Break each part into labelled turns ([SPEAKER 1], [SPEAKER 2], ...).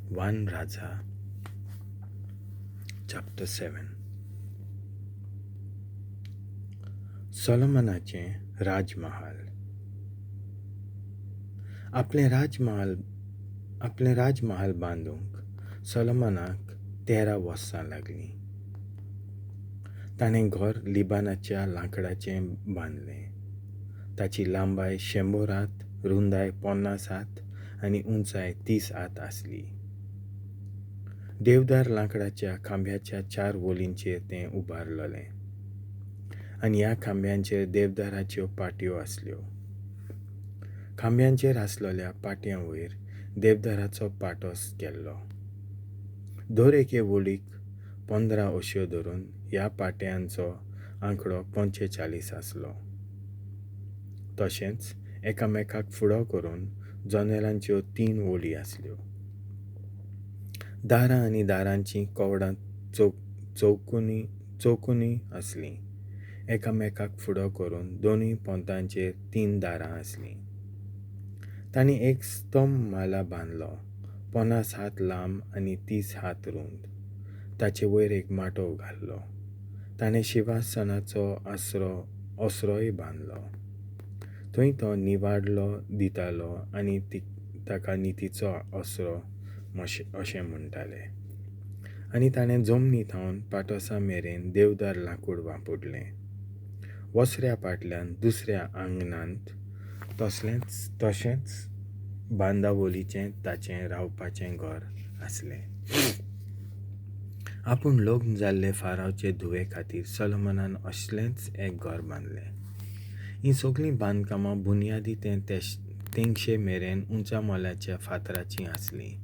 [SPEAKER 1] 1 Raja chapter 7. सोलोमनाचें Rajmahal. आपलें राजमहाल बांदूंक सोलोमनाक 13 वर्सां लागलीं. ताणें घर लिबानाच्या लांकडाचें बांदलें. ताची लांबाय 100 हात, रुंदाय 50 हात आनी उंचाय 30 हात आसली. देवदार लांकडाच्या खांब्याच्या 4 वोलींचेर तें उबारलें आनी ह्या खांब्यांचेर देवदाराच्यो पाटयो आसल्यो. खांब्यांचेर आसलेल्या पाटयां वयर देवदाराचो पाटोस केल्लो. दर एके वोलीक 15 अश्यो धरून ह्या पाटयांचो आंकडो 45 आसलो. तशेंच एकामेकाक फुडो करून जनेलांच्यो 3 वोली आसल्यो. दारां आनी दारांचीं कवडां चौकुनी आसलीं. एकामेकाक फुडो करून दोनूय पोंतांचेर 3 दारां आसलीं. तांणी एक स्तंभ माला बांदलो, 50 हात लांब आनी 30 हात रुंद. ताचे वयर एक माटोव घाल्लो. ताणें शिवासनाचो आसरोय बांदलो. थंय तो निवाडलो दितालो आनी ताका नितीचो आसरो अशें म्हणटाले. आनी ताणें जमनी थावन पाटोसा मेरेन देवदार लांकूड वापरलें. वसऱ्या पाटल्यान दुसऱ्या आंगणांत तशेंच बांदावळीचें ताचें रावपाचें घर आसलें. आपूण लग्न जाल्ले फारावचे धुवे खातीर सोलोमनान असलेंच एक घर बांदलें. हीं सगळीं बांदकामां बुन्यादी ते तेंगशे मेरेन उंचा मोलाच्या फातराचीं आसलीं.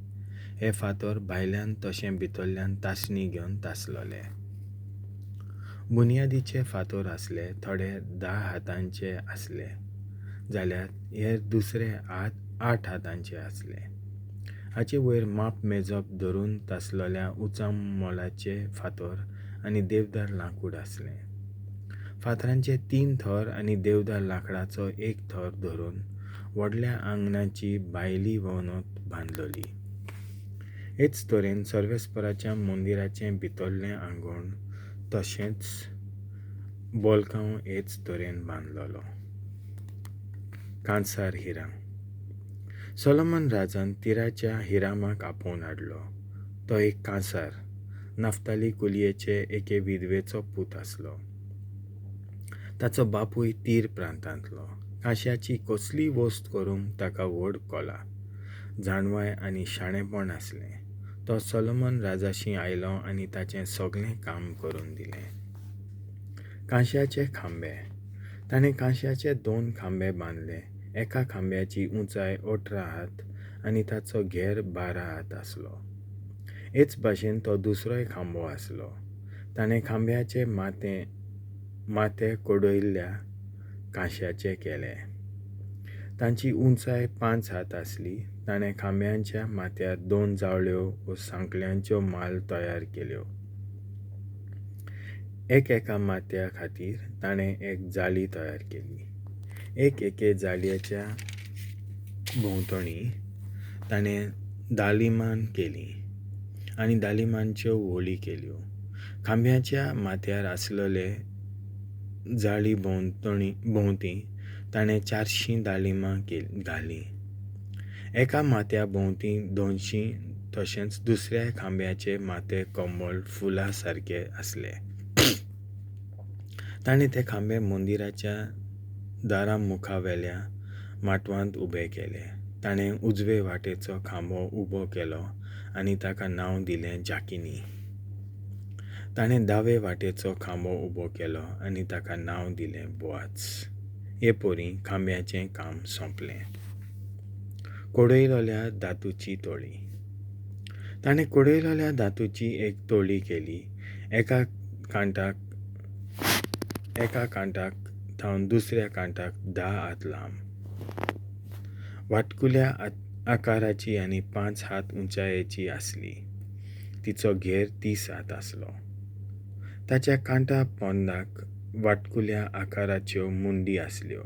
[SPEAKER 1] हे फातर भायल्यान तशें भितरल्यान तासणी घेवन तासलेले. बुन्यादीचे फातर आसले, थोडे 10 हातांचे आसले जाल्यार हेर दुसरे 8 हातांचे आसले. हाचे वयर माप मेजप धरून तासलेल्या उंचा मोलाचे फातर आनी देवदार लांकूड आसलें. फातरांचे 3 थर आनी देवदार लांकडाचो 1 थर धरून व्हडल्या आंगणाची भायली वणत बांदलेली. हेच तरेन सर्वेस्पराच्या मंदिराचें भितरलें आंगण तशेंच बोलकांव हेच तरेन बांदलेलो. कांसार हिराम. सोलोमन राजान तिराच्या हिरामाक आपोवन हाडलो. तो एक कांसार, नाफ्ताली कुलयेचे एके विधवेचो पूत आसलो. ताचो बापूय तीर प्रांतांतलो. कांश्याची कसलीय वस्त करूंक ताका व्हड कला, जाणवाय आनी शाणेपण आसलें. तो सोलोमन राजाशी आयलो आनी ताचें सगळें काम करून दिलें. कांश्याचे खांबे. ताणें कांश्याचे 2 खांबे बांदले. एका खांब्याची उंचाय 18 हात आनी ताचो घेर 12 हात आसलो. हेच भाशेन तो दुसरोय खांबो आसलो. ताणें खांब्याचे माथें कोडयल्ल्या कांश्याचें केलें. तांची उंचाय 5 हात आसली. ताणें खांब्यांच्या माथ्यार 2 जावळ्यो व सांकळ्यांच्यो माल तयार केल्यो. एक एका माथ्या खातीर ताणें एक जाळी तयार केली. एक एके जाळयेच्या भोंवतणी ताणें दालिमान केली आनी दालिमानच्यो वळी केल्यो. खांब्याच्या माथ्यार आसलेले जाळी भोंवती ताणें 400 दालिमां घालीं. एका माथ्या भोंवती 200, तशेंच दुसऱ्या खांब्याचे माथे कमळ फुलां सारके आसले. ताणें ते खांबे मंदिराच्या दारा मुखावेल्या माटवांत उबे केले. ताणें उजवे वाटेचो खांबो उबो केलो आनी ताका नांव दिलें जाकिनी. ताणें दावे वाटेचो खांबो उबो केलो आनी ताका नांव दिलें बोआज. हे परी खांब्याचें काम सोंपलें. कोडयलेल्या धातूची तोळी. ताणें कोडयलेल्या धातूची एक तोळी केली. एका कांटाक थावन दुसऱ्या कांटाक 10 हात लांब, वाटकुल्या आकाराची आनी 5 हात उंचायेची आसली. तिचो घेर 30 हात आसलो. ताच्या कांटा पोंदाक वाटकुल्या आकाराच्यो मुंडी आसल्यो.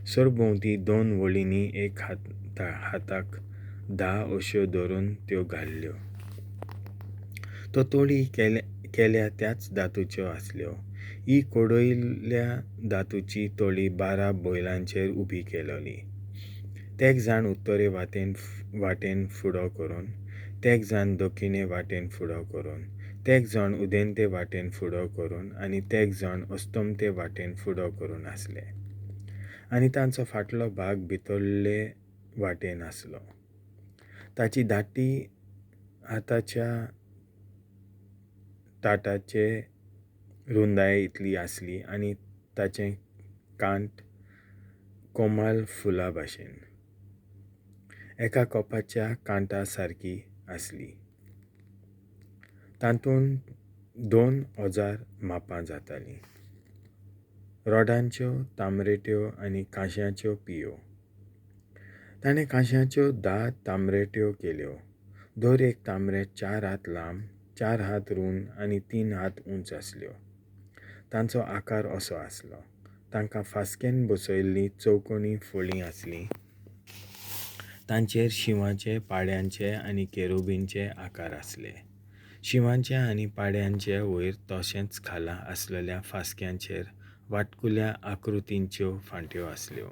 [SPEAKER 1] सरभोंवती 2 वळींनी एक हाताक 10 अश्यो धरून त्यो घाल्ल्यो. तो तोळी केल्या त्याच धातूच्यो आसल्यो. ही कोडयल्ल्या धातूची तोळी 12 बैलांचेर उबी केलोली. तेग जाण उत्तरे वाटेन फुडो करून, तेग जाण दक्षिणे वाटेन फुडो करून, तेग जाण उदेंते वाटेन फुडो करून आनी तेग जाण अस्तमते वाटेन फुडो करून आसले. आनी तांचो फाटलो भाग भितरले वाटेन आसलो. ताची दाटी हाताच्या ताटाचे रुंदाय इतली आसली आनी ताचें कांत कोमल फुलां भाशेन एका कोपाच्या कांटा सारकी आसली. तातूंत 2000 मापां जातालीं. रोडांच्यो, तामरेट्यो आनी कांश्याच्यो पियो. ताणें कांश्याच्यो 10 तामरेट्यो केल्यो. दर एक तामरेट 4 हात लांब, 4 हात रूंद आनी 3 हात उंच आसल्यो. तांचो आकार असो आसलो. तांकां फास्केन बसयल्लीं चौकोनी फळीं आसलीं. तांचेर शिंवाचे, पाड्यांचे आनी केरुबींचे आकार आसले. शिंवाच्या आनी पाड्यांचे वयर तशेंच खाला आसलेल्या फास्क्यांचेर वाटकुल्या आकृतींच्यो फांट्यो आसल्यो.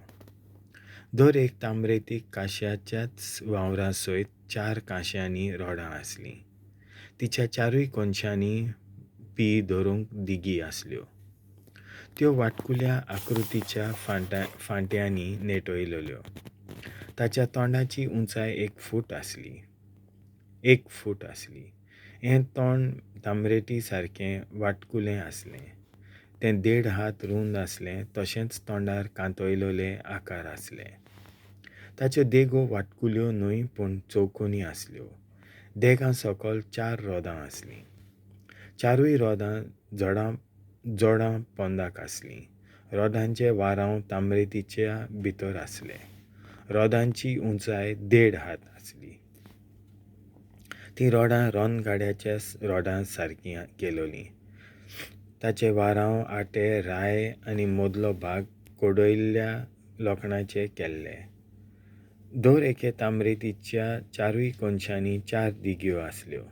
[SPEAKER 1] दर एक तामरेतीक कांश्याच्याच वावरा सयत 4 कांश्यांनी रोडां आसलीं. तिच्या 4 कोनशांनी पी धरूंक दिगी आसल्यो. त्यो वाटकुल्या आकृतीच्या फांट्यांनी नेटयल्यो. ताच्या तोंडाची उंचाय 1 फूट आसली. 1 फूट आसली. हें तोंड तामरेटी सारकें वाटकुलें आसलें. तें 1.5 हात रूंद आसलें. तशेंच तोंडार कांतयलेले आकार आसले. ताच्यो देगो वाटकुल्यो न्हय पूण चौकोनी आसल्यो. देगां सकल 4 रोदां आसलीं. 4 रोदां जोडां पोंदाक आसलीं. रोदांचे वारांव तामरेतीच्या भितर आसले. रोदांची उंचाय 1.5 हात आसली. तीं रोडां रोनगाड्याच्या रोडां सारकीं केलोलीं. ताचे वारांव, आटे, राय आनी मदलो भाग कोडयल्ल्या लोखणाचे केल्ले. दर एके तामरेतीच्या 4 कोनशांनी 4 दिग्यो आसल्यो.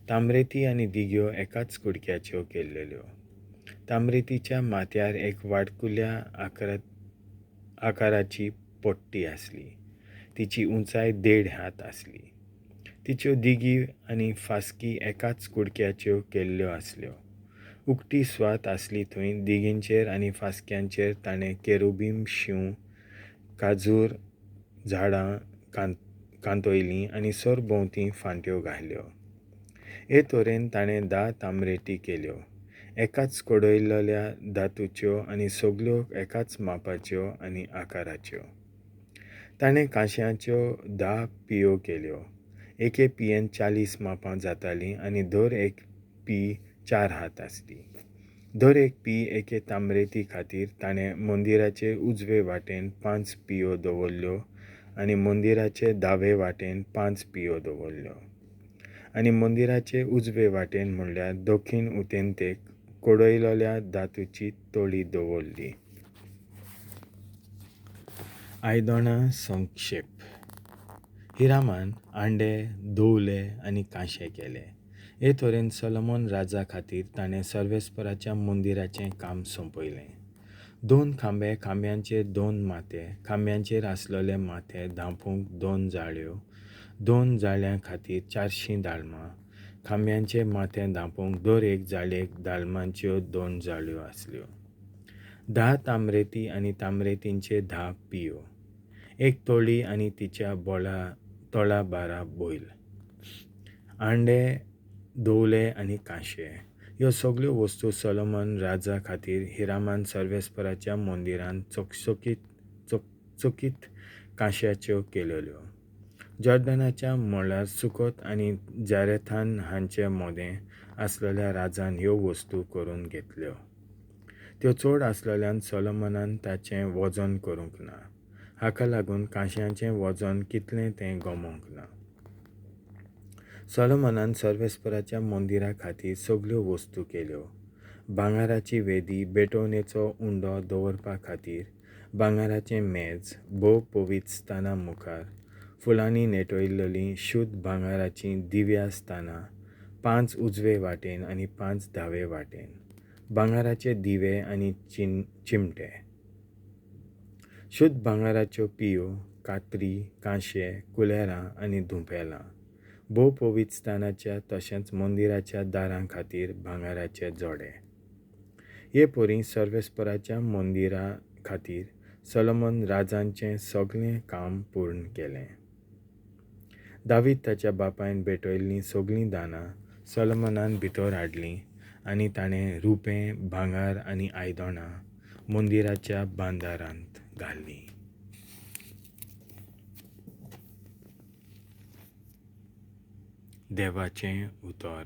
[SPEAKER 1] तामरेती आनी दिग्यो एकाच कुडक्याच्यो केल्ल्यो. तामरेतीच्या माथ्यार एक वाटकुल्या आकाराची पट्टी आसली. तिची उंचाय 1.5 हात आसली. तिच्यो दिगी आनी फास्की एकाच कुडक्याच्यो केल्ल्यो आसल्यो. उक्ती सुवात आसली थंय दिगींचेर आनी फास्क्यांचेर ताणें केरुबीम, शींव, काजूर झाडां कांतयलीं आनी सरभोंवती फांट्यो घाल्यो. हे तरेन ताणें 10 तामरेटी केल्यो. एकाच कोडयल्ल्या धातूच्यो आनी सगल्यो एकाच मापाच्यो आनी आकाराच्यो. ताणें कांश्याच्यो 10 पियो केल्यो. एके पियेन 40 मापां जातालीं आनी दर एक पी 4 हात आसली. दर एक पी एके तामरेती खातीर ताणें मंदिराचे उजवे वाटेन 5 पियो दवरल्यो आनी मंदिराचे दावे वाटेन 5 पियो दवरल्यो. आनी मंदिराचे उजवे वाटेन म्हणल्यार दक्षिण उदेंतेक कोडयल्ल्या धातूची तोळी दवरली. आयदनां संक्षेप. हिरामान आंडे, दवले आनी कांशे केले. हे तरेन सोलोमन राजा खातीर ताणें सर्वेस्पराच्या मंदिराचें काम सोंपयलें. 2 खांबे, खांब्यांचेर 2 माथे, खांब्यांचेर आसलेले माथे धांपूंक 2 जाळ्यो, 2 जाळ्यां खातीर 400 दाळमां, खांब्यांचे माथे धांपूंक दर एक जाळयेक दाळमांच्यो 2 जाळ्यो आसल्यो. 10 तामरेती आनी तामरेतींचे 10 पियो, एक तोळी आनी तिच्या तोळा 12 बैल, आंडे, दवले आनी कांशे. ह्यो सगल्यो वस्तू सोलोमन राजा खातीर हिरामान सर्वेस्पराच्या मंदिरांत चकचकीत कांश्याच्यो केल्यो. जॉर्डनाच्या मळार सुकोत आनी जारेथान हांचे मदें आसलेल्या राजान ह्यो वस्तू करून घेतल्यो. त्यो चड आसलेल्यान सोलोमनान ताचें वजन करूंक ना. हाका लागून कांश्याचें वजन कितलें तें गमोवंक ना. सोलोमनान सर्वेस्पराच्या मंदिरा खातीर सगल्यो वस्तू केल्यो. भांगराची वेदी, भेटवणेचो उंडो दवरपा खातीर भांगराचें मेज, भोव पवित्र स्थाना मुखार फुलांनी नेटयल्लीं शुद्ध भांगराचीं दिव्या स्थानां, 5 उजवे वाटेन आनी 5 दावे वाटेन, भांगराचे दिवे आनी चिमटे, शुद्ध भांगराच्यो पियो, कात्री, कांशे, कुलेरां आनी धुंपेलां, भोव पवित्र स्थानाच्या तशेंच मंदिराच्या दारां खातीर भांगराचे जोडे. हे परीं सर्वेस्पराच्या मंदिरा खातीर सोलोमन राजांचें सगळें काम पूर्ण केलें. दावीद ताच्या बापायन भेटयल्लीं सगळीं दानां सोलोमनान भितर हाडलीं आनी ताणें रुपें, भांगर आनी आयदनां मंदिराच्या बांदारांत घाल्लीं. देवाचें उतर.